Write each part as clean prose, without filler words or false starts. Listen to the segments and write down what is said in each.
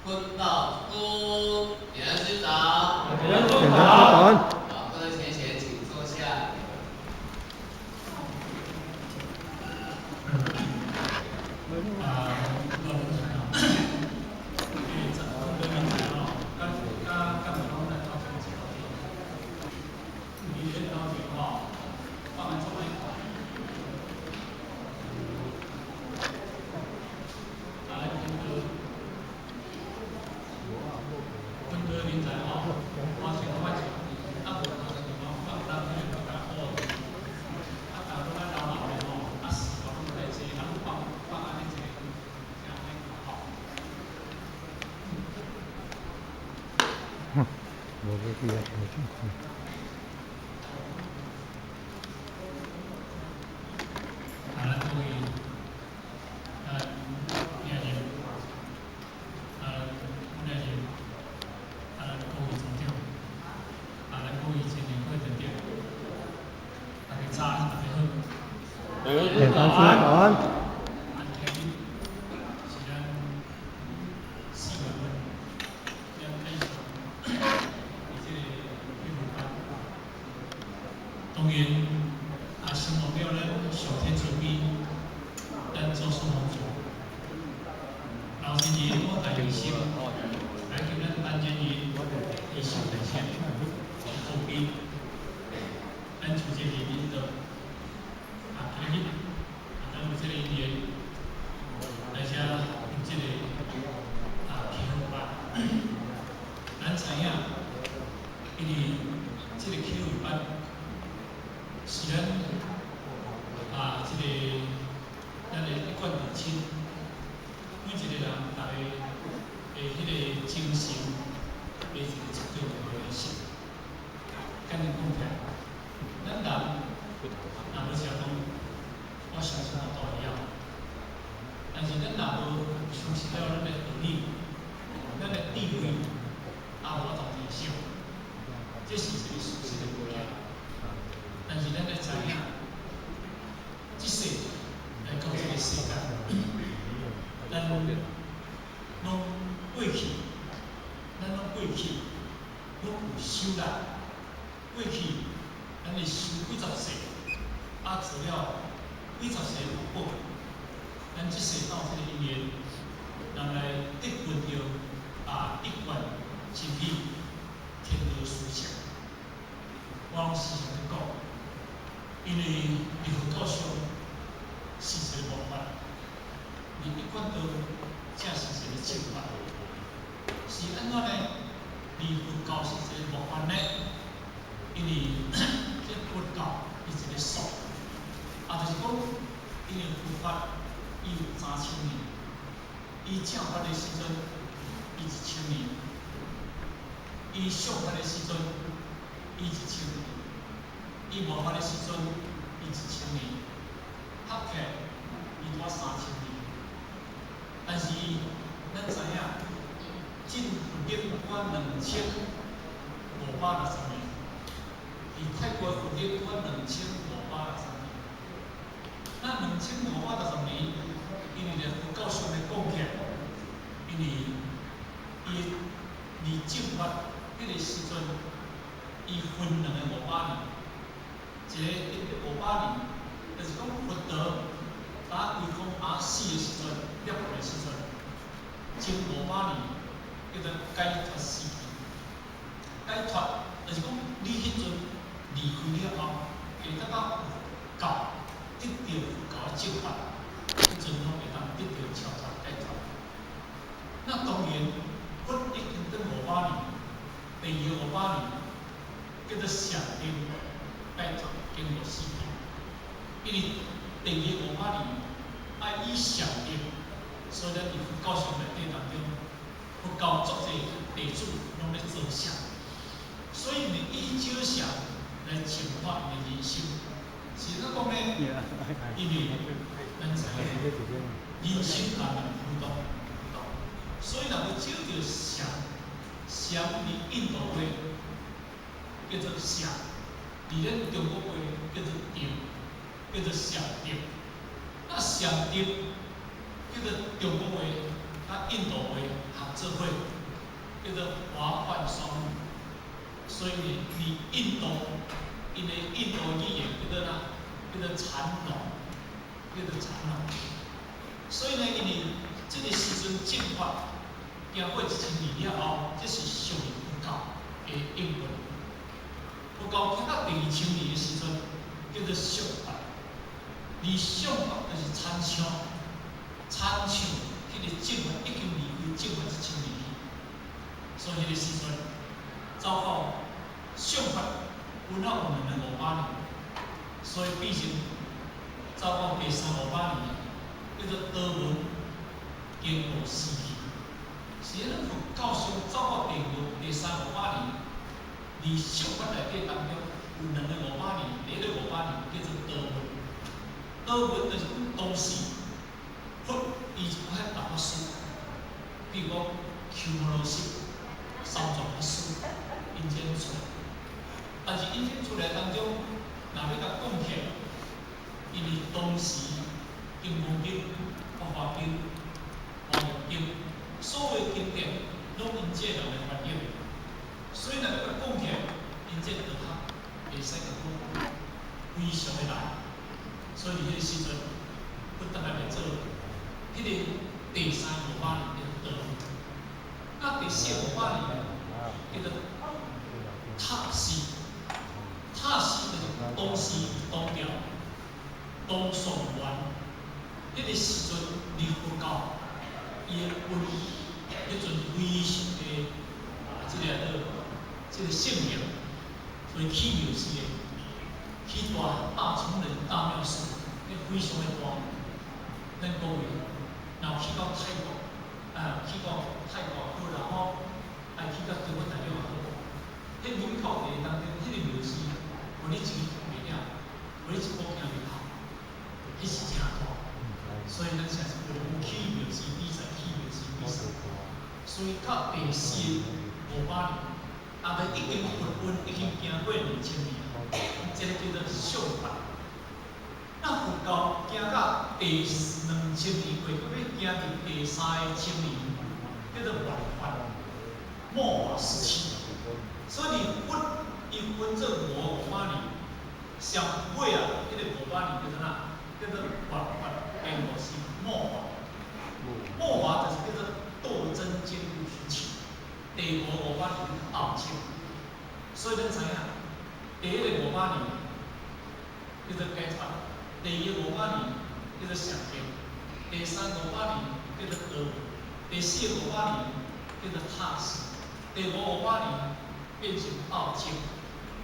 訓導主，點燈師早。點燈師早。好，各位前賢，請坐下。啊，老人才哦，欸，十人才哦，甲甲甲无拢来斗阵一个字，伊咧斗阵吼，放来做咩？啊，来听歌，分歌人才吼，我先讲摆啊，无头先讲，我有当去大家好，啊，大家拢爱老老的吼，啊，事业拢太济，啊，拢放放按呢一个，这按呢吼。無要記啊，無情況。啊，咱各位，咱兄弟，啊，咱兄弟，啊，咱各位組長，啊，咱各位青年會團長，大家早安，大家好。點燈師早安。咱今日是咱4月份，咱繼續佇這個啟慧班。當然，也先代表咱上天慈悲，咱祖師皇上，老聖人我大醫生，來及咱單人員醫生大師慈悲，咱就這個領導，啊，今日啊，咱有這個因緣，來遮有這個啊啟慧班，咱知影，因為這個啟慧班是咱啊，這個咱的一貫至親，每一個人，逐个的彼個精神的一個絕對重要的性。簡單講起來，咱人若無像講，我相信我都會曉，但是咱若無相信了咱的道理，咱的智慧，也無法度提升，這是一個事實的物件。但是咱愛知影，這世來到這個世間，咱攏過去，咱攏過去，攏有修力。過去，咱會修幾十世，啊做了幾十世福報。咱這世到這個因緣，人來得聞著啊一貫真理天道思想。我攏時常咧講，因為佇佛教上是一個魔法，佇一貫道才是一個正法。是按怎呢？佇佛教是一個魔法呢？因為這佛教伊一個術，啊，就是講，因為佛法伊有3000年，伊正法的時陣，伊1000年；伊相法的時陣，伊1000年；伊末法的時陣，伊1000年，合起來伊拄3000年。但是咱知影，進佛經拄2560年。佇泰國佛經拄2560年。那2560年，因為咧佛教上咧講起來，因為伊佇正法彼個時陣，伊分兩個五百年，一個五百年，就是講佛陀打歸空阿死的時陣，涅槃的時陣，前五百年叫做解脫時期。解脫就是講你彼陣離開了後，會當到佛教得著佛教的正法，彼陣攏會當得著超脫解脫。那當然，佛已經等五百年，第二個五百年叫做上定解脫經過時期，因為第二個五百年愛以上定，所以咱佇佛教上內底當中，佛教足濟弟子攏咧做相，所以呢以照相來淨化𪜶的人生。是怎講呢？因為咱知影人生難免浮動，所以若要照著相，相佇印度話叫做相，佇咱中國話叫做定，叫做禪定。那禪定叫做中國話佮印度話合做伙，叫做華梵雙語。所以呢，佇印度，𪜶的印度語言叫做啥？叫做禪龍，叫做禪龍。所以呢，因為這个時陣正法經過1000年了後，這是屬於佛教的應運。佛教行到第二千年的時陣，叫做相法。而相法就是參像，參像彼个正法已經離開正法1000年，所以彼个時陣走到相法，有那有兩個五百年，所以變成走到第三五百年，叫做多聞經過時期。是咱佛教上走到第五、第三五百年，佇相法內底當中有兩個五百年，第一個五百年叫做多聞。多聞就是講當時佛伊一寡大法師，比如講鳩摩羅什、三藏法師，𪜶先出來。但是𪜶先出來當中，若欲共講起來，因為當時《金剛經》、《法華經》、《華嚴經》所有經典攏𪜶這人來翻譯，所以若欲共講起來，𪜶這道學會使共講非常的難。所以佇彼个時陣，佛當來來做彼个第三五百年叫做多聞，那第四五百年叫做塔寺。塔寺就是當時唐朝、唐宋元彼个時陣，佇佛教伊的運彼陣非常的啊，這個做這個盛行，所以起廟寺的，起大大崇仁大廟寺，彼非常的大。咱各位若有去到泰國，啊，去到泰國好啦吼，啊，去到中國大陸也好，彼門口地當中，彼個廟寺，予你一支袂了，予你一步行袂到，彼是誠大。所以咱誠是有人起廟寺比賽，起廟寺比賽。所以到第四五百年，啊，就已經佛運已經行過2000年，這个叫做相法。那佛教行到第2000年過，閣欲行入第三个千年，叫做末法，末法時期。所以佛伊分做五五百年，上尾啊，彼个五百年叫做啥？叫做末法，第五是末法。末法就是叫做鬥爭堅固時期。第五五百年道慶。所以咱知影，第一个五百年叫做解脫，第二個五百年叫做上經，第三五百年叫做多聞，第四五百年叫做塔寺，第五五百年變成道慶。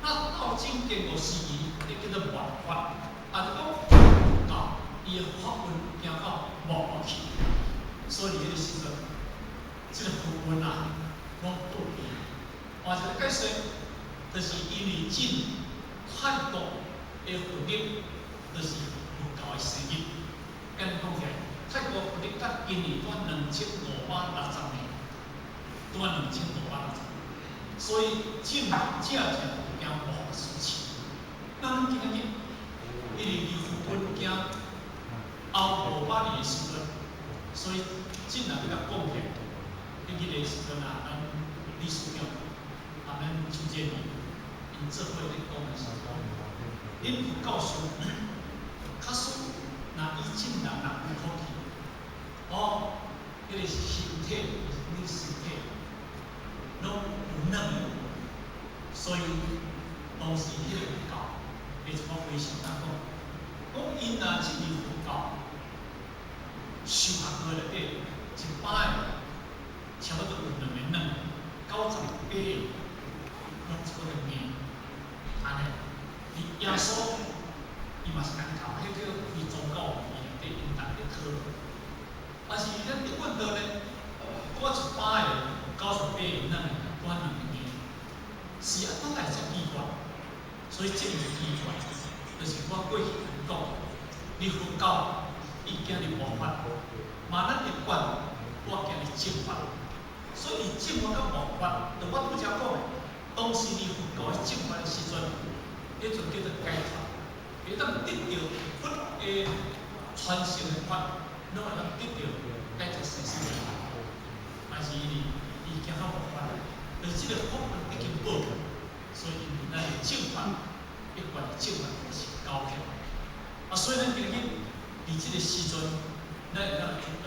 那道慶經過時期，就叫做末法，也就講佛教伊的法運行到末法去。所以彼个時陣，這個佛運啊，攏倒去。換一个解釋，就是因為進泰國的佛曆，就是佛教的生日。按呢講起來，泰國佛曆甲今年拄2560年，拄2560年。所以正正正行末法時期。那咱今仔日，因為離佛運行後五百年的時陣，所以進來欲共講起來，彼彼个時陣啊，咱理事長啊，咱周建明，𪜶做伙咧講的時陣，恁佛教上，假使若以正人若有福氣，哦，彼个身體，你身體攏有軟的，所以當時彼個佛教，會一個非常當講，講𪜶若進入佛教修學過內底，100個差不多有兩個軟，98個攏一個硬，按呢，佇耶穌伊嘛是按教，彼叫開宗教會議內底𪜶逐个咧討論。但是咱一問到呢，我100個98個軟的，我兩個硬，是按怎來遮奇怪？所以這個奇怪，就是我過去講，你佛教伊行佇末法，嘛咱會管我行佇正法，所以正法佮末法，就我拄才講的，當時你佛教的正法的時陣，彼陣叫做解脫，會當得著佛的傳承的法，攏會當得著解脫生死輪迴。但是伊伊行到末法，證明是交起來。啊，所以咱今日佇這個時陣，咱會當來得到，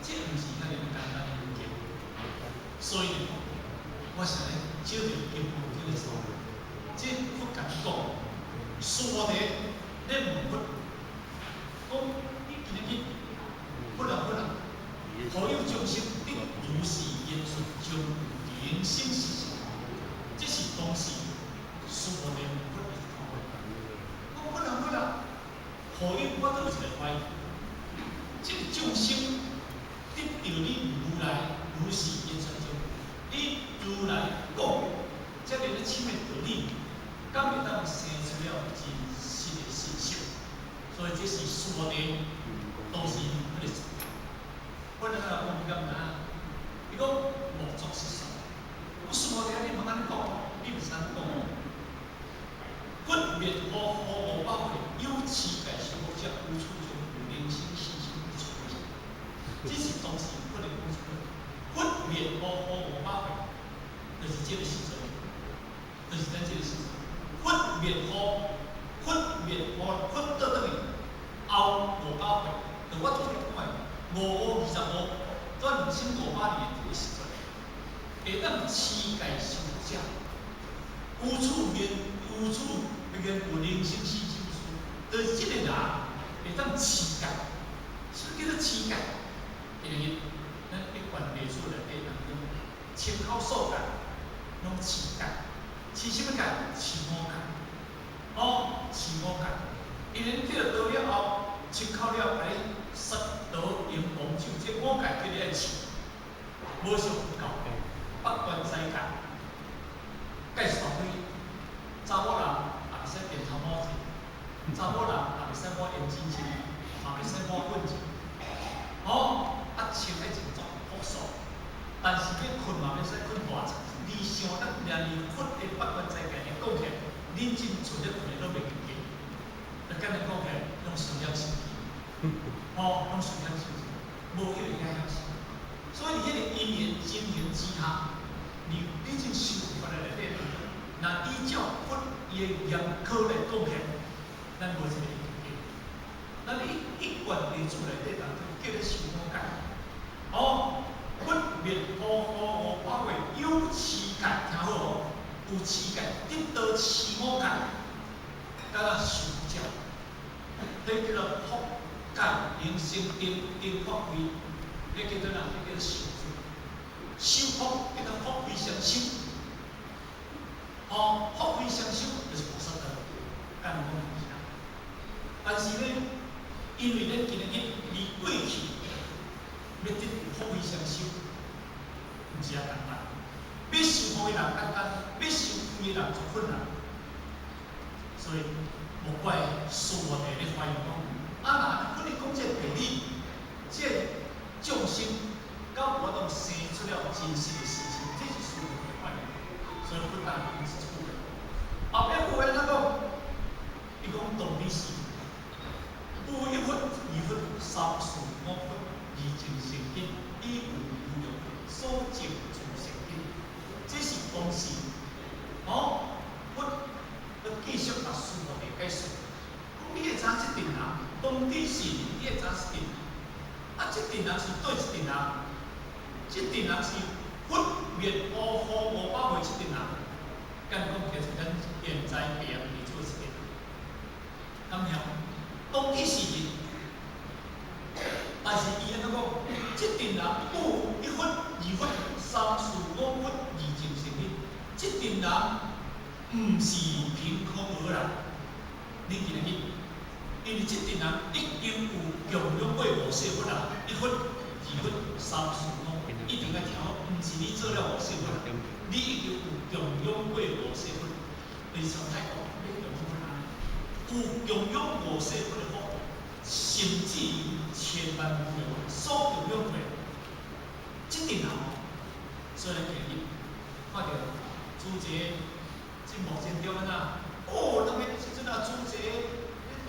這毋是遐爾簡單的物件。所以呢，我想咧，照著經文這個做，這佛共你講，須菩提咧問佛，講你今日佛啊佛啊，何有眾生得如是言說中有靈性是啥？這是當時須菩提問佛的一句話。講佛啊佛啊，何有我都有一個懷疑，這個眾生得著你如來如是言說中，你如來講這爾深的道理，敢會當生出了真實的信心？所以這是須菩提當時彼個佛啊，講你敢知影？伊講莫作是說。我須菩提，你毋通按呢講，你毋是按呢講哦。佛滅苦苦五百歲，有持戒修福者，無處中有靈性信心不出。這是當時佛的講出來。佛滅苦苦五百歲，就是這個時陣，就是咱這個時陣。佛滅苦，佛滅苦，佛倒轉去後500歲，就我拄才講的5525，到2500年這個時陣，會當持戒修福者，有處面有處那個有靈性信心不輸，就是這個人會當持戒，啥叫做持戒？因為咱一貫弟子內底當中，千口數戒，攏持戒，持啥物戒？持五戒。哦，持五戒。因為你得到道了後，清口了，共你殺盜淫妄酒，這五戒叫你愛持，無上教八關齋戒，戒三歸，查某人也袂使電頭毛子，查某人也袂使抹胭脂水，也袂使抹粉子。哦，啊穿愛穿足樸素，但是你睏嘛袂使睏大床。你想咱連連佛的八關齋戒來講起來，恁進厝咧睏的攏袂記得。那簡單講起來，攏傷險生氣，哦，攏傷險生氣，無彼個遐險生。所以佇彼個因緣情形之下，你這修法的內底，若依照佛伊的嚴苛來講起來，咱無這個境界。咱一貫弟子內底當中叫咧修五戒，哦，佛滅苦苦五百歲，有持戒，聽好哦，有持戒，得到持五戒，敢若修者，彼叫做福戒靈性定定福慧，彼叫做哪？彼叫做修福，修福叫做福慧雙修，哦，福慧雙修就是菩薩道，敢講毋是啊？但是呢，因為咱今日離過去欲得福慧雙修，毋是遐簡單。欲修福的人簡單，欲修慧的人足困難。所以莫怪須菩提咧懷疑講，啊若佛你講這個道理，這個眾生敢有法度生出了真實的事情，這是須菩提懷疑。所以佛當講這句話。後壁句話按怎講？伊講當彼時，有一佛、二佛、三四五佛，二淨成因，以有無量所證諸聖根。這是當時，哦，佛閣繼續共須菩提解釋。講你會知影這陣人，當彼時你會知影這陣，啊，這陣人是佗一陣人？這陣人是佛滅苦苦五百歲這陣人，敢講就是咱現在白楊弟子這陣人。敢曉？當彼時，但是伊按怎講？這陣人有一佛、二佛、三四五佛，二淨成因。這陣人毋是憑空而來，你記得記？因為這陣人已經有供養過五世佛啊，一佛、二佛、三四五，一定愛聽好，毋是你做了五世佛，你已經有供養過五世佛，就是像泰國你供養佛啊，有供養五世佛的福，甚至於千萬無量所供養過，這陣人哦，所以咱今日看著主席這目前中安怎？哦，當彼時陣啊，主席咧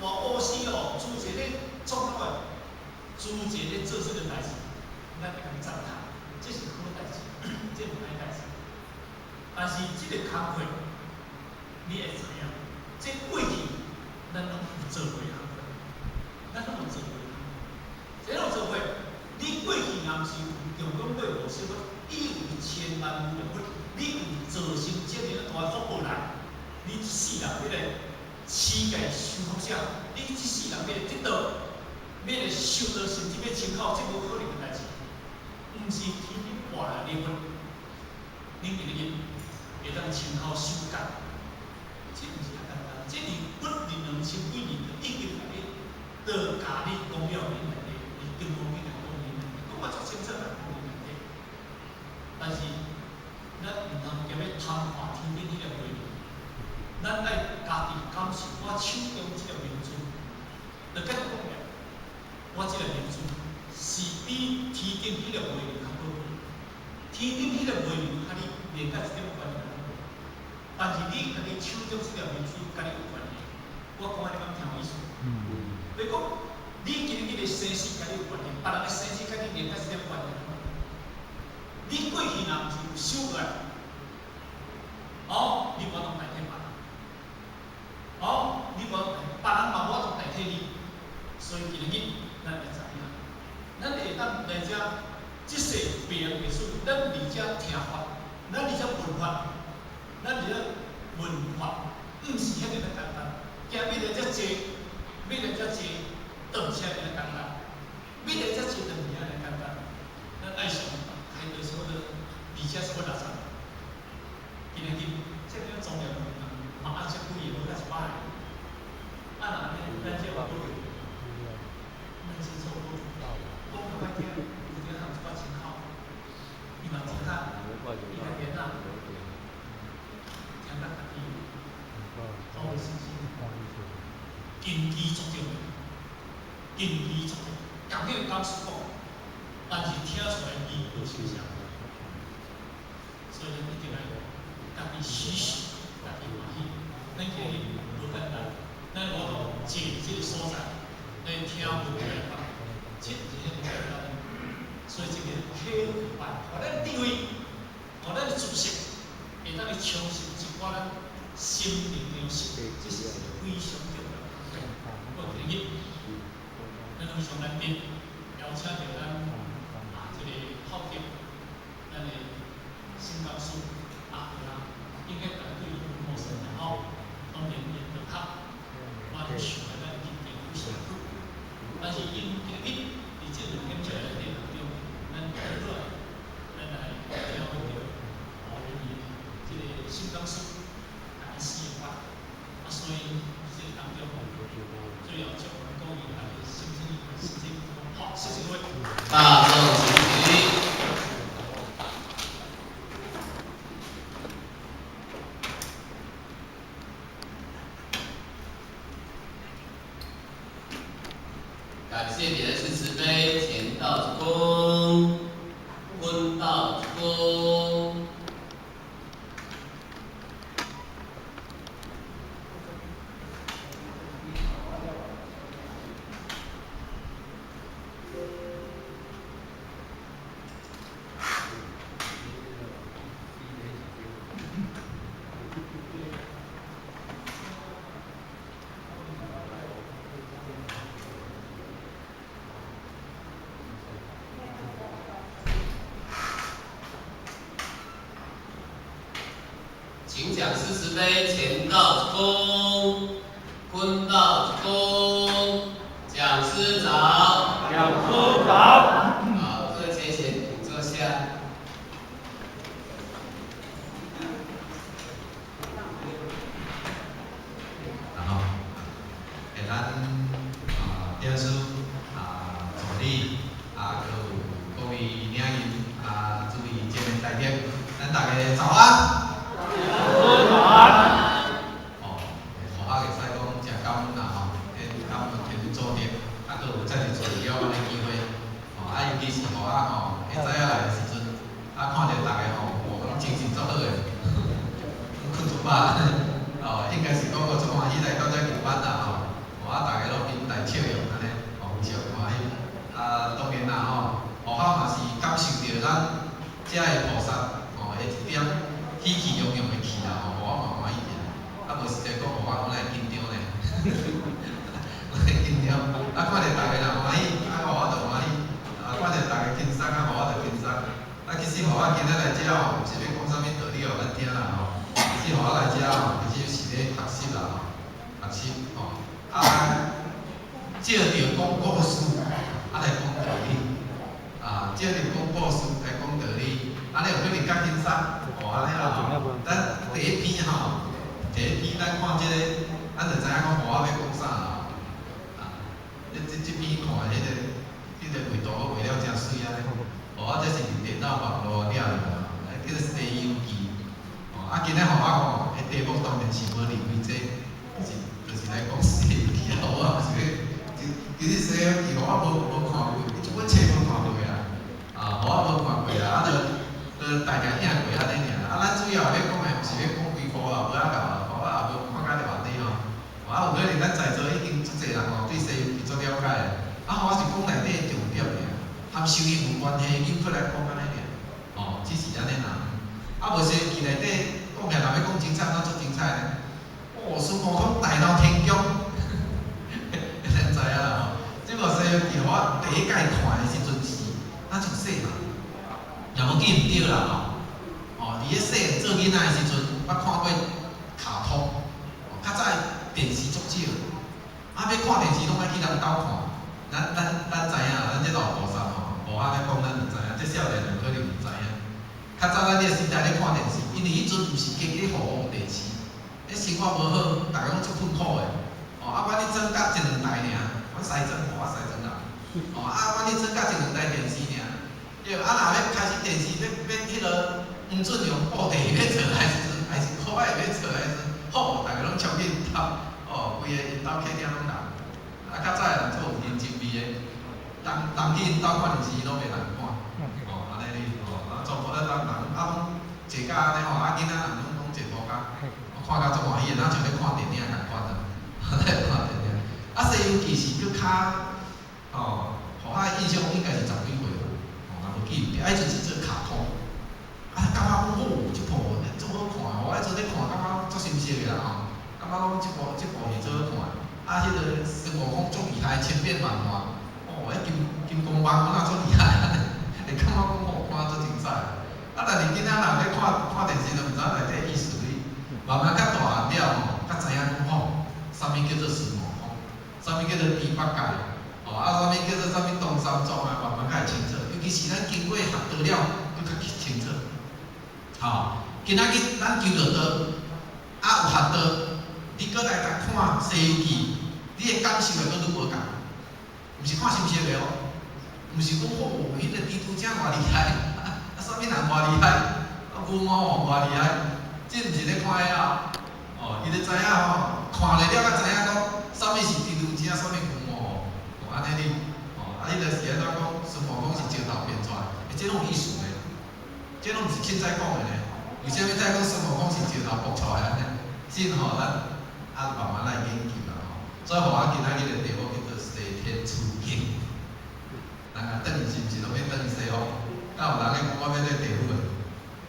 大烏死哦，主席咧創啥物？主席咧做這個代誌，咱會共讚嘆，這是好代誌，這毋歹代誌。但是這個工課，你會知影，這過去咱攏有做過啊，咱攏有做過。這攏做過，你過去若毋是有用功過無少佛，你有千萬無量佛，你有造成這爾大福報來，你這世人欲來持戒修福者，你這世人欲來得道，欲來修道，甚至欲親口，這無可能的代誌，毋是天頂掛來禮物，你今日會當親口修戒，這毋是遐簡單，這是不離2000幾年就已經共你道教你講了恁內底，佇金剛經來講恁內底，講甲足清楚來講恁內底。但是咱毋通踮咧貪看天頂彼粒月亮，咱愛家己感受我手中這粒明珠，就繼續講了，我這粒明珠是比天頂彼粒月亮較寶貴。天頂彼粒月亮佮你連甲一點關係攏無，但是你家己手中這粒明珠佮你有關係。我講按呢敢聽有意思？你講，你今日的生死佮你有關係，別人的生死佮你連甲一點關係攏無。你過去若毋是有修過來，哦，你無法度代替別人，哦，你無法度代，別人嘛無法度代替你。所以今日咱會知影，咱會當來遮這世白人藝術，咱佇遮聽法，咱佇遮聞法，咱佇遮聞法，毋是遐爾仔簡單。今欲來遮坐，欲來遮坐，轉車爾簡單，欲來遮坐轉爾簡單。咱愛上開到差不多，而且差不多60。今日這個莊嚴嘛，啊，這幾个無甲100個。啊，若按呢，咱這有保佑，咱是做保佑。講較歹聽，有點通一寡親口，伊嘛聽較，伊較電腦，聽較家己好的信心，根基足重要，根基足重要，共彼個講師講，但是聽出來伊無相像，所以咱一定愛家己學習，家己歡喜。咱今日無簡單，咱有法度坐佇這個所在來聽佛法，這毋是遐爾簡單。所以這個體會，予咱智慧，予咱的知識，會當去充實一寡咱心靈糧食，這是一個非常重要的。我今日，咱非常難得邀請著咱啊，這個校長，咱的新講師啊，對啦，應該大家對伊無陌生啦吼。當然因就較蠻想來咱今天有社區，但是𪜶今日佇這兩點鐘內底當中，咱倒來，咱來聽著哦，伊這個新講師共咱四個法，啊，所以這個當中最後祝阮鼓勵大家心情心情好，謝謝各位。大眾請起。感謝點師慈悲，前道之功，坤道之功。請講師慈悲，前道之功，坤道之功，講師早。講師早。好，各位前賢，請坐下。然後，會咱啊，點師啊，助理啊，閣有各位領引啊，諸位前面大德，咱大家早安。早安。哦，互我會使講誠感恩啦吼，天感恩天主祖德，啊，閣有遮爾濟了按呢機會，吼，啊，尤其是互我吼，下早仔來的時陣，啊，看著逐个吼，哦，攏精神足好的，攏睏足飽，哦，應該是講我足歡喜來到遮上班啦吼，哦，啊，逐个攏面帶笑容按呢，哦，非常歡喜。啊，當然啦吼，互我嘛是感受著咱遮的菩薩吼的一點喜氣洋洋的氣啦吼，予我嘛歡喜起來。啊無實在講，予我講來緊張呢，我會緊張。啊，看著逐个人歡喜，啊，予我就歡喜；啊，看著逐个輕鬆，啊，予我就輕鬆。啊，其實予我今仔來遮吼，毋是欲講啥物道理予咱聽啦吼。其實予我來遮吼，其實是咧學習啦吼，學習吼。啊，借著講故事，啊來講道理。啊，借著講故事來講道理，按呢有可能較輕鬆。哦，按呢啦吼。咱第一篇吼，第一篇咱看這個，咱就知影講予我欲講啥啦吼。啊，這篇看彼個畫圖畫了誠媠按呢。哦，啊，這是佇電腦網路掠的啦，叫做《西遊記》。哦，啊，今仔予我吼，彼題目當然是無離開這，就是來講《西遊記》啊。我也是欲，其實《西遊記》我無看過，這本冊無看過啊。啊，我無看過啊，啊，就大概聽過按呢爾。啊，咱主要欲講的毋是欲講規部啊，無遐夠啊，我也無看甲遮濟吼。啊，有可能咱在座已經足濟人吼對《西遊記》足了解的。啊，我是講內底的重點爾，含修行有關係，扭過來講按呢爾。哦，只是按呢爾。啊，無《西遊記》內底講起來，若欲講精彩，哪足精彩呢？哦，孫悟空大鬧天宮，咱知影啦吼。這部《西遊記》我第一擺看的時陣是，咱上細漢，也無記毋著啦吼。哦，佇咧細漢做囡仔的時陣，捌看過卡通。較早電視足少，啊，欲看電視攏愛去人兜看。咱知影，咱這老菩薩吼，無按呢講，咱就知影。這少年人可能毋知影。較早咱這個時代咧看電視，因為彼陣毋是家家戶戶有電視，彼生活無好，逐家攏足困苦的。哦，啊，阮咧裝甲一兩台爾，阮西庄，我西庄人。哦，啊，阮咧裝甲一兩台電視爾。對，啊，若欲開始電視欲彼个黃俊雄布袋欲出來時陣，還是可愛欲出來時陣，吼，逐家攏衝去𪜶兜，哦，規個𪜶兜客廳攏人。啊，較早的人足有人情味的，人人去𪜶兜看電視攏袂人看。哦，按呢哩，哦，啊，全部咧人人啊攏坐甲按呢吼，啊囡仔人攏坐塗跤，我看甲足歡喜的，若像咧看電影仝款啊，咧看電影。啊，《西遊記》是閣較，哦，予我的印象應該是十幾歲吧，哦，若無記毋著，啊，彼陣是做卡通，啊，感覺講哦，這部足好看，我彼陣咧看，感覺足新鮮的啦吼，感覺講這部戲足好看。啊，彼个孫悟空足厲害，千變萬化，哦，彼金剛棒敢若足厲害，會感覺講哦，看足精彩。啊，但是囡仔人咧看看電視，就毋知影內底意思哩。慢慢較大漢了吼，較知影講吼，啥物叫做孫悟空，啥物叫做豬八戒，哦，啊，啥物叫做啥物唐三藏啊，慢慢較會清楚。尤其是咱經過學道了，閣較清楚。吼，今仔日咱求著道，啊有學道，你閣來共看《西遊記》，你的感受會閣愈無仝，毋是看心色的哦，毋是講吼，彼個蜘蛛精偌厲害，啊，啥物人偌厲害，啊，牛魔王偌厲害，這毋是咧看彼啊，哦，伊就知影吼，看了了才知影講，啥物是蜘蛛精，啥物牛魔王，哦，按呢哩，哦，啊，彼個是按怎講？孫悟空是石頭變出來，欸，這攏有意思呢，這攏毋是凊彩講的呢。為啥物才講孫悟空是石頭爆出來按呢？這吼咱啊慢慢來研究啦吼。所以予我今仔日的題目叫做西天取經。人啊轉去是毋是攏欲轉去西方？敢有人咧講我欲做地府的？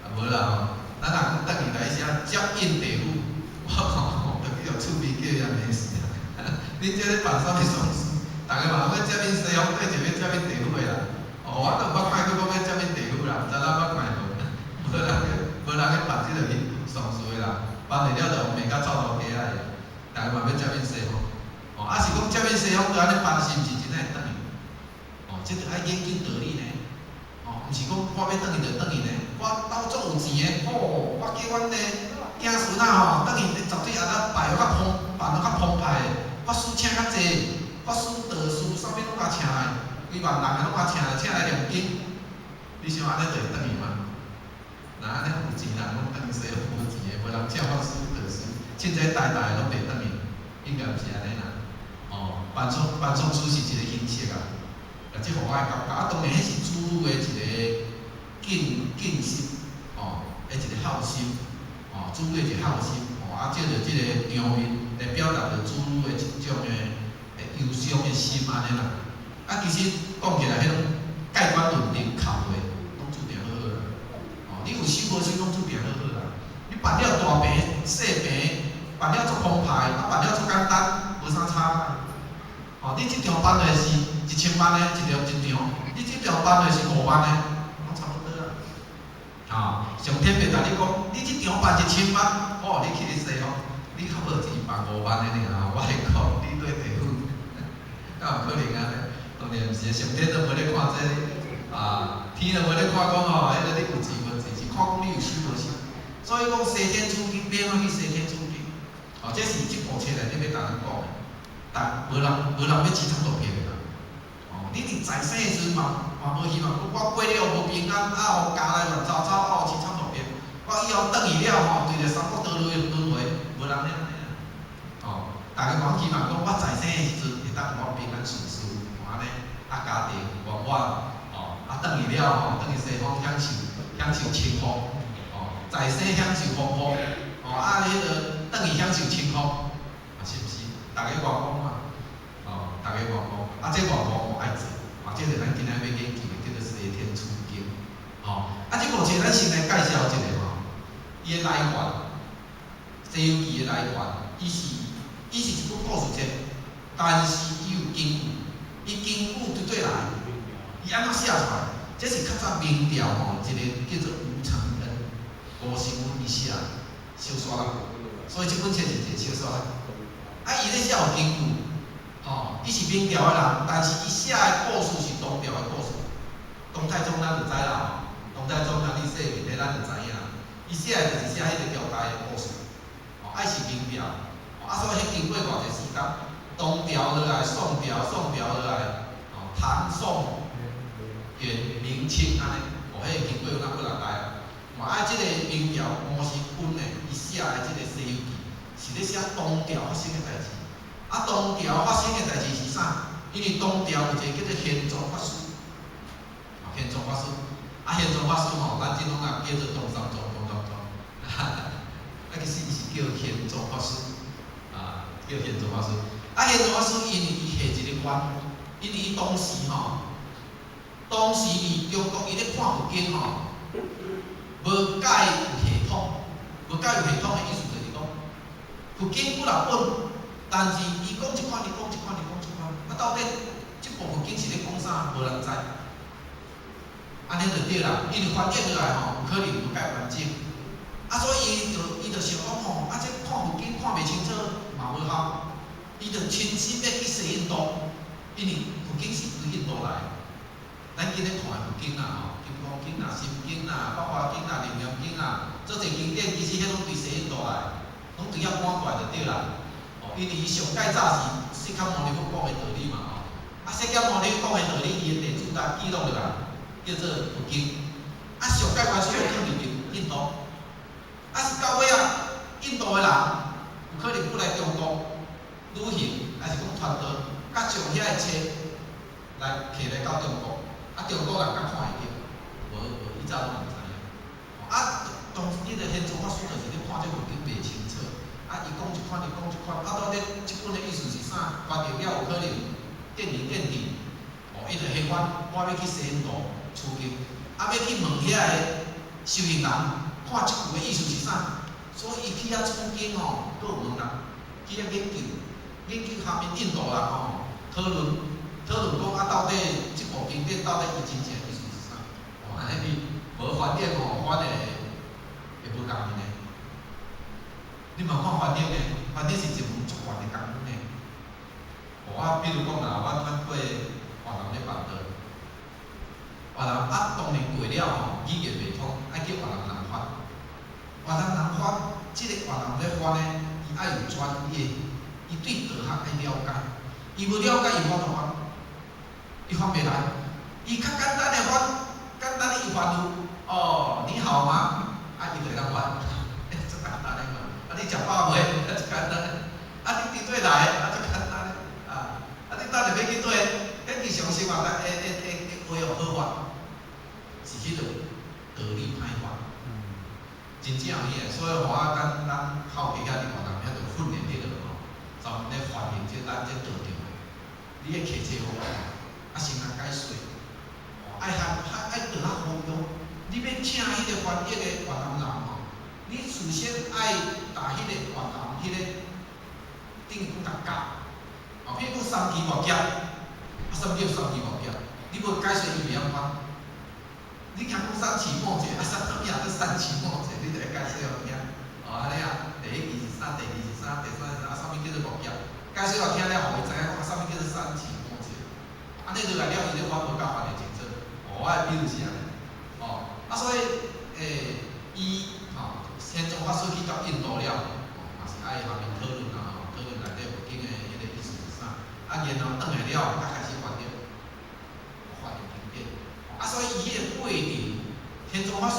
啊無啦吼。咱若講轉去來寫接引地府，我看吼，就去予厝邊叫伊罵死啊！恁這咧辦啥物喪事？逐家嘛攏欲接引西方，對就欲接引地府的啦。哦，我都毋捌看過講欲接引地府啦，毋知咱捌看無？無人去辦這個喪事的啦，辦會了就罵甲臭頭雞仔的。逐家嘛欲接引西方。哦，啊是講接引西方，就按呢辦是毋是真會轉去？哦，這著愛研究道理呢。哦，毋是講我欲轉去就轉去呢。我兜足有錢的，哦，我叫阮的子孫仔吼，轉去絕對按呢擺較澎辦得較澎湃的。法師請較濟，法師、道士啥物攏共請來，幾萬人的攏共請來，請來念經。你想按呢就會轉去嗎？若按呢有錢人攏轉去西方無錢的，無人請法師、道士，凊彩大大的攏袂轉去，應該毋是按呢啦。哦，辦喪事是一個形式啊，啊，這予我的感覺，啊，當然彼是子女的一個敬心，哦，的一個孝心，哦，子女的一個孝心，哦，啊，借著這個場面來表達著子女的一種的憂傷的心按呢啦。啊，其實講起來，彼種蓋棺論定哭的，攏注定好好啦。哦，你有收無收，攏注定好好啦。你辦了大病、細病，辦了足澎湃，啊辦了足簡單，無啥差。吼，你這場辦的是1000萬的，一場一場；你這場辦的是5萬的，攏差不多啊。吼，上天袂共你講，你這場辦1000萬，哦，你去咧西方，你較無錢辦5萬的爾，我來講，你對地府，敢有可能按呢？當然毋是，上天都無咧看這個，啊，天都無咧看講吼，彼個你有錢無錢，是看講你有心無心。所以講西天取經，欲按怎去西天取經？哦，這是這部冊內底欲共咱講的，但無人欲淒慘落魄的啦。哦，你佇在生的時陣嘛無希望，講我過了無平安，啊，予家內亂糟糟，啊，予淒慘落魄。我以後轉去了吼，對著三惡道輪迴，無人咧按呢啊。哦，逐家講希望講我在生的時陣會當予我平安順遂，按呢，啊家庭圓滿，哦，啊轉去了吼，轉去西方享受清福，哦，在生享受豐富，哦，啊，彼个轉去享受清福，啊是毋是？逐家願望嘛，哦，逐家願望，啊，這願望吼愛做，啊，這是咱今仔欲研究的，叫做西天取經，吼，啊，這部冊咱先來介紹一下吼，伊的來源，《西遊記》的來源，伊是一本故事冊，但是伊有根據，伊根據佗佗來，伊按怎寫出來？這是較早明朝吼，一個叫做吳承恩、吳承恩伊寫的小說啦，所以這本冊是一個小說啦。啊，伊咧寫有根據，吼，伊是明朝的人，但是伊寫的故事是唐朝的故事。唐太宗咱就知啦，吼，唐太宗啊，你細面的咱就知影。伊寫的就是寫彼個朝代的故事，吼，愛是明朝，啊，所以彼經過偌濟時間，唐朝落來，宋朝，宋朝落來，吼，唐宋元明清按呢，哦，彼個經過有哪幾若代啊？嘛啊，這個明朝吳承恩呢，伊寫的這個《西遊記》是咧寫唐朝發生的代誌。啊，唐朝發生的代誌是啥？因為唐朝有一個叫做玄奘法師，哦，玄奘法師，啊，玄奘法師吼，咱這攏啊叫做唐三藏，唐三藏，啊，其實伊是叫玄奘法師，啊，叫玄奘法師。啊，玄奘法師因為伊下一個願，因為伊當時吼，當時佇中國伊咧看佛經吼，無蓋有系統，無蓋有系統的意思就是講，佛經幾若本，但是伊講這款，伊講這款，伊講這款，啊，到底這部佛經是咧講啥，無人知。按呢就對啦，因為翻譯落來吼，有可能無蓋完整。啊，所以伊就想講吼，啊，這看佛經看袂清楚嘛無效，伊就親身欲去西印度，因為佛經是對印度來的。咱今日看的佛經啊，吼，《金剛經》啊、《心經》啊、《法華經》啊、《楞嚴經》啊，足濟經典其實彼攏對西印度來的，攏對遐趕過來就對啦。哦，因為伊上蓋早是釋迦牟尼佛講的道理嘛，吼。啊，釋迦牟尼講的道理，伊的弟子才記錄落來，叫做佛經。啊，上蓋原始佛經佇印度，啊是到尾仔，印度的人有可能過來中國旅行，還是講傳道，佮將遐的冊來提來到中國。啊，中國人才看會著，無無以早攏毋知影。啊，當時彼個玄奘法師就是咧看這佛經袂清楚，啊，伊講這款，伊講這款，啊，到底這本的意思是啥？翻譯了有可能見仁見智。哦，伊就下願，我欲去西印度取經，啊，欲去問遐个修行人，看這句的意思是啥？所以伊去遐取經吼，閣有問人，去遐研究，研究下面印度人吼討論。討論講啊，到底這部經典到底伊真正意思是啥？哦，按呢你無翻譯吼，翻的會無仝去呢。你嘛看翻譯呢，翻譯是一門足懸的工夫呢。哦，啊，比如講啦，阮過越南咧辦道，越南啊，當然過了吼，語言袂通，愛叫越南人翻。越南人翻，這個越南咧翻呢，伊愛有專業，伊對道學愛了解，伊無了解，伊無法度翻。伊翻袂來，伊較簡單的翻，簡單的伊翻有，哦，你好嗎？啊，伊就會當翻，足簡單的嘛。啊，你食飽未？啊，足簡單的。啊，你佇佗來？啊，足簡單的。啊，啊，你等下欲去佗？彼日常生活的的話哦好翻，是彼个道理歹翻。真正有影，所以吼啊，咱後期遐佇越南遐就訓練彼个吼，專門咧翻譯這咱這道場的，你咧客冊好。啊，先來解說，哦，愛含愛愛倒較好用。你欲請彼個翻譯的越南人吼，你事先愛共彼個原函彼個等於講共教，哦，譬如講三奇五劫，啊，啥物叫三奇五劫？你無解說伊袂曉講。你聽講三奇末節，啊，啥物啊？叫三奇末節，你就愛解說予聽。哦，按呢啊，第一期是啥？第二是啥？第三是啥？啊，啥物叫做五劫？解說予聽了，予伊知影講啊，啥物叫做三奇末節。按呢落來了，伊就反無較翻會清楚。哦，我的比喻是按呢。哦，啊，所以，伊吼，玄奘法師去到印度了，哦，嘛是愛下面討論啊，吼，討論內底佛經的彼個意思是啥？啊，然後轉來了，才開始翻譯，翻譯經典。啊，所以伊彼個過程，玄奘法師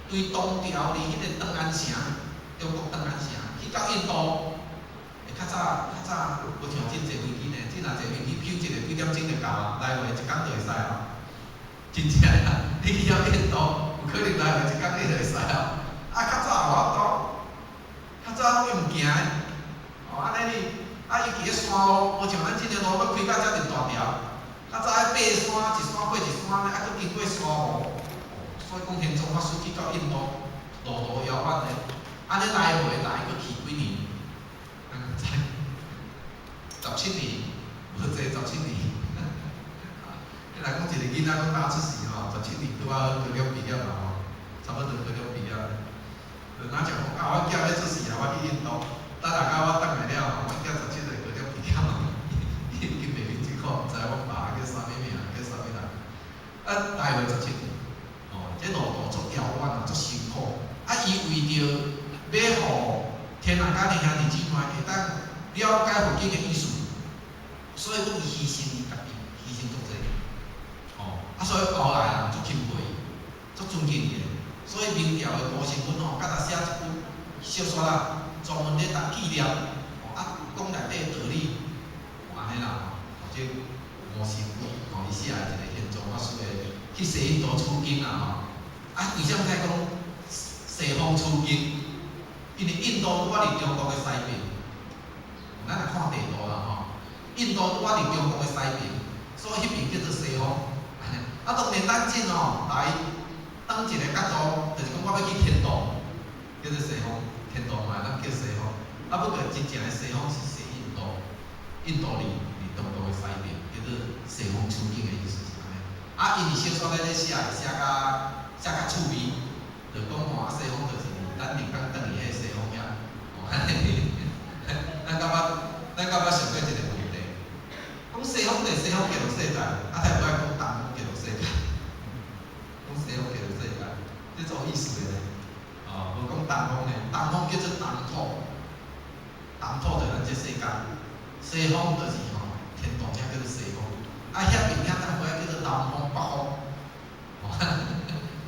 對唐朝佇彼個長安城，中國長安城去到印度，會較早較早無像這坐飛機呢，這若坐飛機，飄一個幾點鐘就到啊，來回一工就會使啊。真正啊，你去到印度，有可能來回一工你就會使啊。啊，較早有法度，較早攏用行的，哦，按呢你，啊，尤其彼山路，無像咱這個路欲開到遮爾大條。較早愛爬山，一山過一山，啊，閣經過沙漠，所以講玄奘法師去到印度，路途遙遠的，按呢來回來閣去幾年？咱知？17年，無濟十七年。你若講一個囡仔講剛出世吼，十七年拄仔好高中畢業嘛吼，差不多高中畢業。就若像講啊，阮囝欲出世啊，我去印度，等下到我轉來了吼，阮囝17歲高中畢業，伊已經袂去這個，毋知阮爸叫啥物名，叫啥物人。啊，來回十七年，哦，這路途足遙遠啊，足辛苦。啊，伊為著欲予天人家庭兄弟姊妹會當了解佛經的意思，所以講伊犧牲伊家己，犧牲足濟。哦，啊，所以後來人足欽佩伊，足尊敬伊的。所以明朝的吳承恩吼，佮他寫一本小說啦，專門咧當紀念，哦，啊，講內底的道理，哦，按呢啦吼，哦，這吳承恩吼，伊寫的一個玄奘法師的去西印度取經啦吼。啊，為啥物講西方取經？因為印度拄仔佇中國的西邊，咱若看地圖啦吼，印度拄仔佇中國的西邊，所以彼邊叫做西方。啊，當然咱這吼來當一個角度，就是講我欲去天堂，叫做西方，天堂嘛，咱叫西方。啊，不過真正的西方是西印度，印度佇中國的西邊，叫做西方取經的意思是按呢。啊，因為小說咧咧寫，寫較趣味，就講吼，啊，西方就是咱靈港轉去彼個西方遐，哦，按呢。咱敢捌想過一個問題？講西方就是西方極樂世界，啊，他無愛講東方極樂世界，講西方極樂世界，這足有意思的咧。哦，無講東方呢，東方叫做東土，東土就是咱這世間，西方就是吼天堂遐叫做西方，啊，遐邊遐當尾叫做南方北方。哦，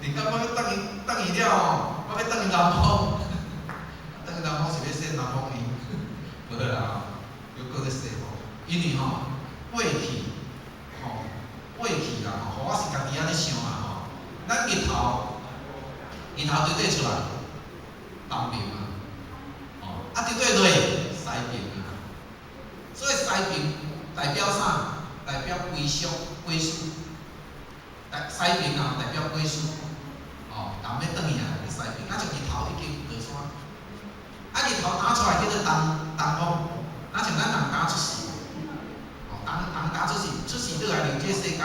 你感覺欲轉去轉去了吼，我欲轉去南方，轉去南方是欲說南方去，無啦吼，又閣咧西方，因為吼過去吼過去啦吼，我是家己按呢想啦吼，咱日頭日頭佇佗出來，東邊啊，哦，啊佇佗落西邊啊，所以西邊代表啥？代表歸屬歸屬，代西邊啊代表歸屬，哦，人欲轉去啊，佇西邊，啊像日頭已經落山，啊日頭打出來叫做東東方，若像咱人剛出世，哦，人人剛出世，出世倒來入這個世間，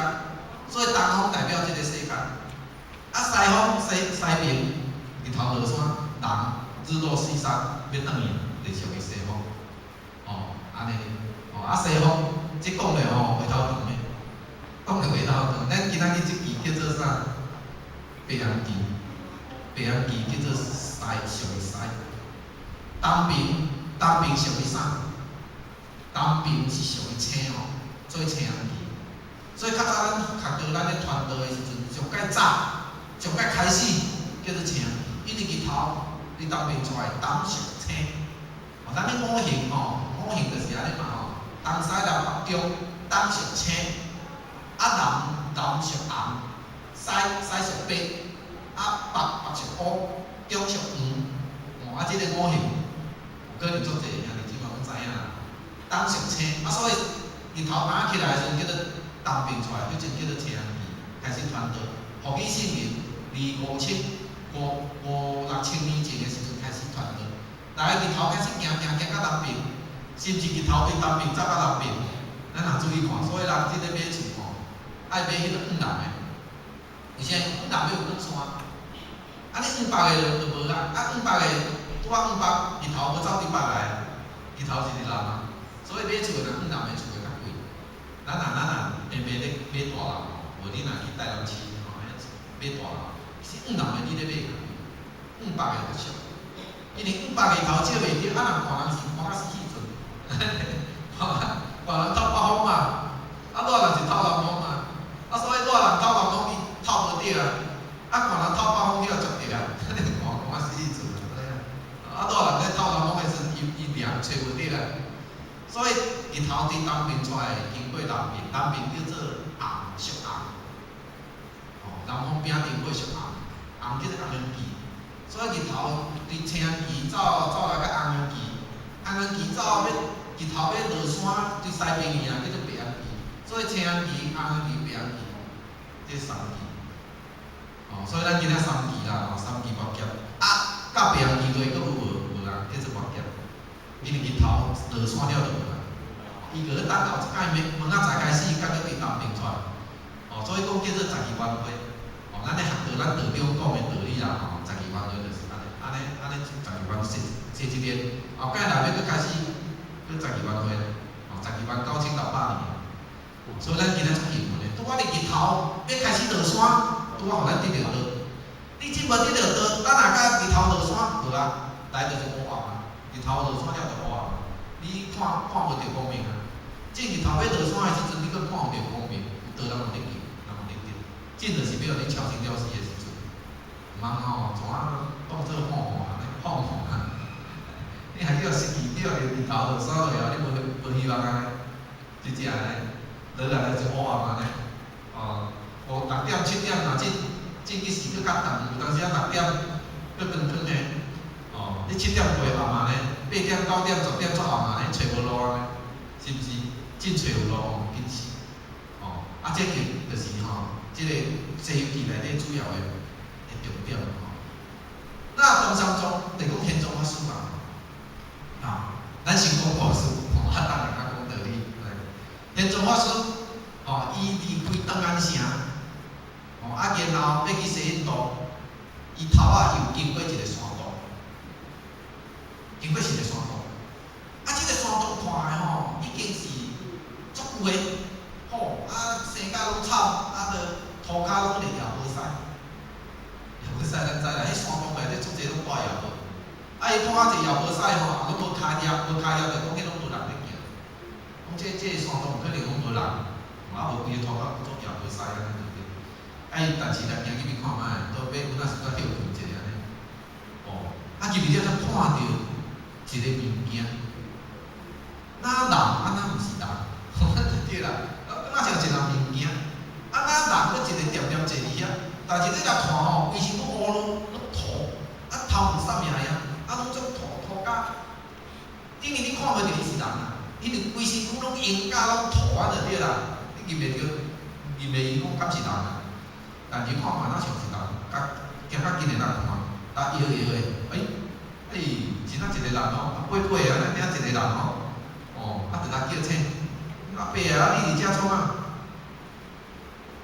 所以東方代表這個世間，啊西方西西邊日頭落山，人日落西山欲轉去，就屬於西方，哦，按呢，哦，啊西方，這講咧吼話頭長的，講咧話頭長，咱今仔日這期叫做啥？白陽期，白陽期叫做西，屬於西。東邊，東邊屬於啥？東邊是屬於青哦，做青陽期。所以較早咱學道咱咧傳道的時陣，上蓋早，上蓋開始叫做青，因為日頭佇東邊出來，東屬青。哦，咱咧五行吼，五行就是按呢嘛吼，東西南北中，東屬青，啊南南屬紅，西西屬白，啊北北屬烏，中屬黃。哦，啊這個五行有可能足濟兄弟姊妹攏知影啦。東屬青，啊所以日頭打起來的時陣叫做東邊出來，彼陣叫做青陽期，開始傳道。福建姓名257五五六千年前的時陣開始傳道，大家日頭開始行行行到南邊，是毋是日頭佇東邊走到南邊？咱若注意看，所以人這个買厝吼，愛買彼个向南的，而且向南要有雪山，啊你向北的就無啊，啊向北的拄仔向北，日頭無走佇北來，日頭是佇南啊，所以買厝的人向南的厝會較貴。咱若平平咧買大樓吼，無你若去台南市吼，買大樓，其實向南的你咧買較貴，向北的較俗。因為向北日頭照袂著，啊人看人是看甲死去陣，看看人透北風嘛，啊熱人是透南風嘛，啊所以熱人透南風伊透無著啊，啊看人透北風去予灼著啊，你看看甲死去陣啊，啊熱人咧透南風的時陣，伊伊涼揣無著啊，所以日頭佇東邊出來，經過南邊，南邊叫做紅，屬紅，哦，南方餅經過屬紅，紅叫做紅陽旗。所以日頭佇青旗走走來到紅陽旗，紅陽旗走欲日頭欲落山，佇西邊去啊，叫做白陽旗。所以青陽旗、紅陽旗、白陽旗，這三旗。哦，所以咱今仔三旗啦，吼，三旗跋劫。啊，到白陽旗落閣有無？無啦，叫做跋劫。因為日頭落山了就無啦。伊閣咧等後一擺，明仔載開始，才閣佇東邊出來。哦，所以講叫做十二彎花。哦，咱咧學道，咱道長講的道理啦，吼，十二彎花就是按呢，按呢，按呢十二彎踅踅一遍，後蓋內欲閣開始，閣十二彎花，哦，129,600年。所以咱今仔足幸運的，拄仔日日頭欲開始落山，拄仔予咱得著道。你這無得著道，等下甲日頭落山，無啊，來就是烏暗啊。日頭落山了就烏暗，你看看無著光明啊。這日頭欲落山的時陣，你閣看無著光明，有道人有得救，人有得救。這就是欲予你超生了死的時陣，毋通吼，怎啊當做放放按呢，放放啊！你還叫失去，叫日頭落山落啊，你無無希望按呢，真正呢，落來就是烏暗按呢。哦，五六點七點若進進去時閣較重，有當時啊六點閣光光的。哦，你七點過暗按呢，8點9點10點足暗按呢，揣無路按呢，是毋是？真揣有路吼，緊死。哦，啊，這個就是吼，這個《西遊記》內底主要的的重點吼。那唐三藏就講玄奘法師嘛，啊，咱先講故事，吼，啊，等下較講道理。玄奘法師，吼，伊離開長安城，吼，啊，然後欲去西印度，伊頭仔又經過一個山洞，經過一個山洞，啊，這個山洞看的吼，已經是足舊的，吼，啊，生甲攏草，啊，著塗跤攏會葉無屎，葉無屎咱知啦，彼山洞內底足濟攏大葉無，啊，伊看到一個葉無屎吼，也攏無跤葉，無跤葉就講彼攏無人咧行，講這這個山洞可能攏無人，啊，無規個塗跤做葉無屎按呢對對？啊，伊但是來行入去看覓，倒尾有那時陣歇睏一下按呢，哦，啊入去了才看著一個物件，那人啊那毋是人，對啦，啊敢若像一個物件，啊那人閣一個恬恬坐佇遐，但是你若看吼，規身攏烏攏攏塗，啊頭毛啥物樣，啊攏總塗塗甲，等於你看袂著伊是人啊，因為規身軀攏用甲攏塗啊就對啦，你認袂著，認袂伊講敢是人啊？但是看看若像是人，較行較近的人看，啊搖搖的，欸，欸，真正一個人哦，啊爬爬按呢，頂一個人哦，哦，啊就共叫醒，阿伯啊，你佇遮創啥？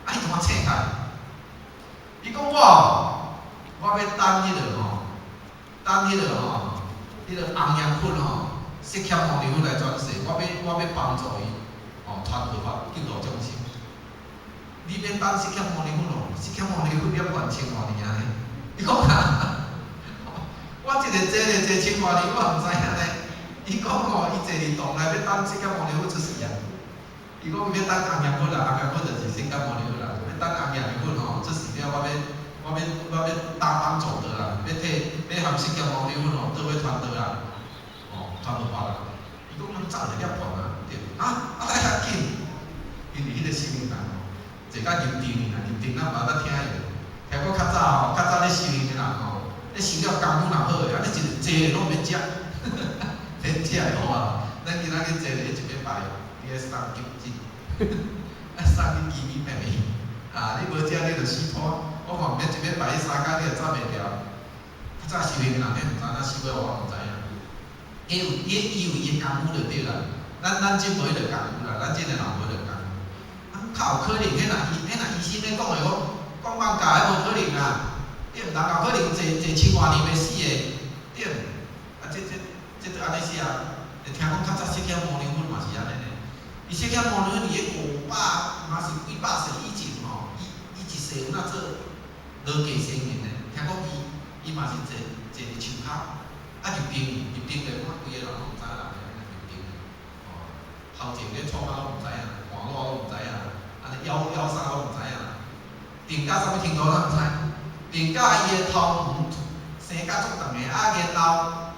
啊，伊怎啊醒起來？伊講我，我欲等彼個吼，等彼個吼，彼個紅葉佛吼，釋迦牟尼佛來轉世，我欲我欲幫助伊，吼，傳佛法救度眾生。你欲等釋迦牟尼佛哦？釋迦牟尼佛涅槃千外年按呢？伊講啊，我一個坐咧坐千外年，我毋知影呢。伊講吼，伊坐佇洞內欲等釋迦牟尼佛出世啊。伊講欲等紅葉佛啦，紅葉佛就是釋迦牟尼佛啦。欲等紅葉佛吼出世了，我欲我欲我欲搭幫助的啦，欲替欲含釋迦牟尼佛吼做伙傳道啦，哦，傳佛法啦。伊講攏早就涅槃啊，對，啊啊來較緊，因為彼個修行人吼，坐甲入定啊，入定咱無法聽伊，聽講較早吼，較早咧修行的人吼，咧修了功夫若好的，啊你一個坐攏免食，免食的好啊。咱今仔去坐咧一禮拜，你愛送急診，愛送去醫院病院，啊，你無食你就死拖，我看毋免一禮拜去三工，你就走袂牢。較早修行人，你毋知影修到我毋知影。伊有伊伊有伊的功夫就對啦。咱這無彼個功夫啦，咱這个人無彼個功夫。啊，較有可能，彼若醫生咧講的講，講放假彼無可能啊，對毋？人有可能坐坐千外年袂死的，對毋？啊，這都按呢死啊！聽講較早釋迦牟尼佛嘛是按呢呢。伊釋迦牟尼佛佇咧500，嘛是幾百世以前吼，伊一世有哪做羅家仙人呢？聽講伊嘛是坐坐佇樹跤，啊入定入定就看規个人攏毋知影人咧入定，吼，頭前咧創啊攏毋知影，換路攏毋知影，按呢枵枵啥攏毋知影，定到啥物程度咱毋知，定到伊的頭毛生甲足長的，啊然後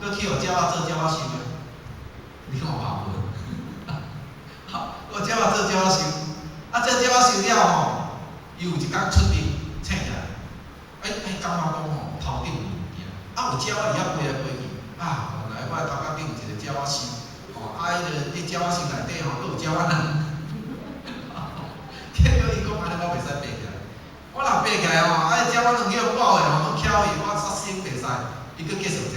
閣去予鳥仔做鳥仔收的，你看有無？好，閣鳥仔做鳥仔收，啊做鳥仔收了吼，伊有一工出定醒起來，感覺講吼頭頂有物件，啊有鳥仔佇遐飛來飛去，啊原來我的頭殼頂有一個鳥仔收，吼啊彼個佇鳥仔收內底吼，閣有鳥仔卵，結果伊講按呢我袂使爬起來，我若爬起來吼，啊鳥仔卵去予咬的吼，攏翹去，我殺生袂使，伊閣繼續坐，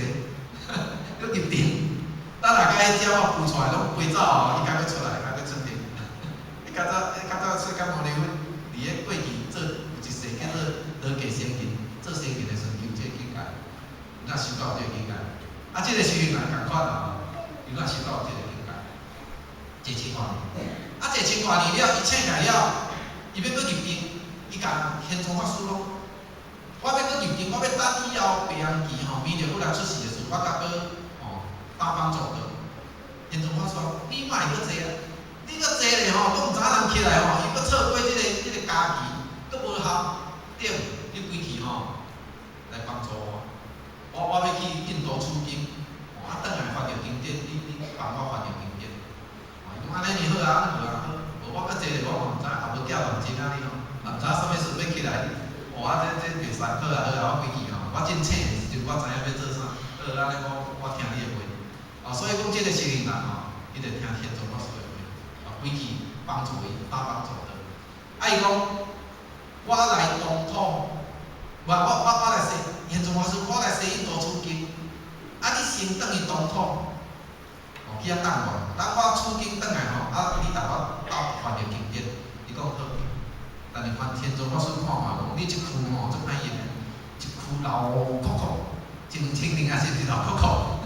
閣入定，等下共彼鳥仔孵出來攏飛走吼，伊才閣出來，才閣出定。伊較早，伊較早釋迦牟尼佛佇咧過去做有一世叫做羅家仙人，做仙人的時陣，有這個境界，有哪修到這個境界？啊，這個修行人仝款啊，有哪修到這個境界？坐千外年，啊，坐千外年了，伊醒起來了，伊欲閣入定，伊共玄奘法師講，我欲閣入定，我欲等以後白羊期吼，彌勒佛來出世的時陣，我才閣吼打幫助佢。玄奘法師講，你莫閣坐啊！你閣坐咧吼，閣毋知影人起來吼，伊閣錯過這個佳期，閣無效，對，你規去吼來幫助我。我欲去印度取經，啊，轉來翻譯經典，你幫我翻譯經典。伊講按呢爾好啊，好啊好。無我閣坐咧，我嘛毋知，也無寄認真啊你吼，也毋知啥物事欲起來。哇，這袂使，好啊好啊，我規去吼，我真醒的時陣，我知影欲做啥。好，按呢我聽你的話。啊，所以講這個修行人吼，伊就聽玄奘法師的話，啊，規去幫助伊，打幫助伊。啊，伊講，我來東土，我來西，玄奘法師，我來西印度取經，啊，你先轉去東土，哦，去遐等我，等我取經轉來吼，啊，你代我鬥翻譯經典。伊講好，但是玄奘法師看看講，你這軀吼足歹用的，一軀老殼殼，一兩千年抑是一老殼殼。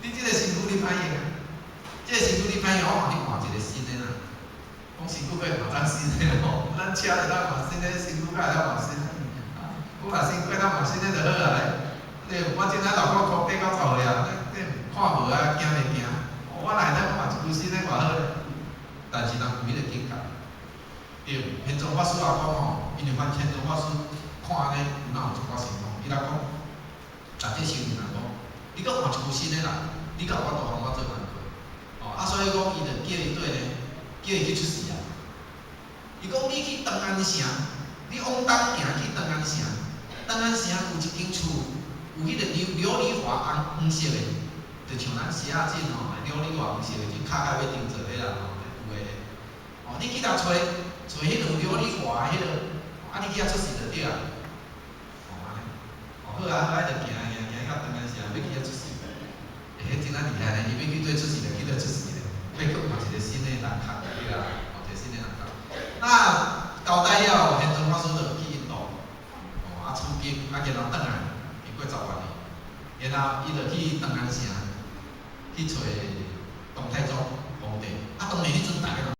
你這個身軀你歹用啊，這個身軀你歹用，我予你換一個新的啦。講身軀可以換當新的吼，咱車會當換新的，身軀敢會當換新的？我若身軀會當換新的就好啊咧。對，我這陣老殼殼八九十歲啊，對，看無啊，行袂行。我若會當換一軀新的偌好咧。但是人有彼個境界，對，玄奘法師也講吼，因為阮玄奘法師看按呢，有哪有一寡神通，伊來講，逐這修行人講，你閣換一軀新的啦，你敢有法度予我做工課？哦，啊，所以講伊就叫伊對咧，叫伊去出世啊。伊講你去長安城，你往東行去長安城，長安城有一間厝，有彼個琉璃華紅黃色的，就像咱蚶仔煎吼，琉璃華黃色的，就較較欲定做彼啦吼，有的。哦，你去共揣揣彼個有琉璃華的彼個，啊，你去遐出世就對啊。哦，按呢，哦好啊好啊，就行行行到長安城，欲去遐出世。欸，彼真仔厲害呢，伊欲去佗出世就去佗出世咧，欲閣換一個新的人殼對啊，換一個新的人殼。那交代了，玄奘法師就去印度，哦，啊取經，啊然後轉來，經過10外年，然後伊就去長安城去揣唐太宗皇帝，啊當然彼陣逐个人。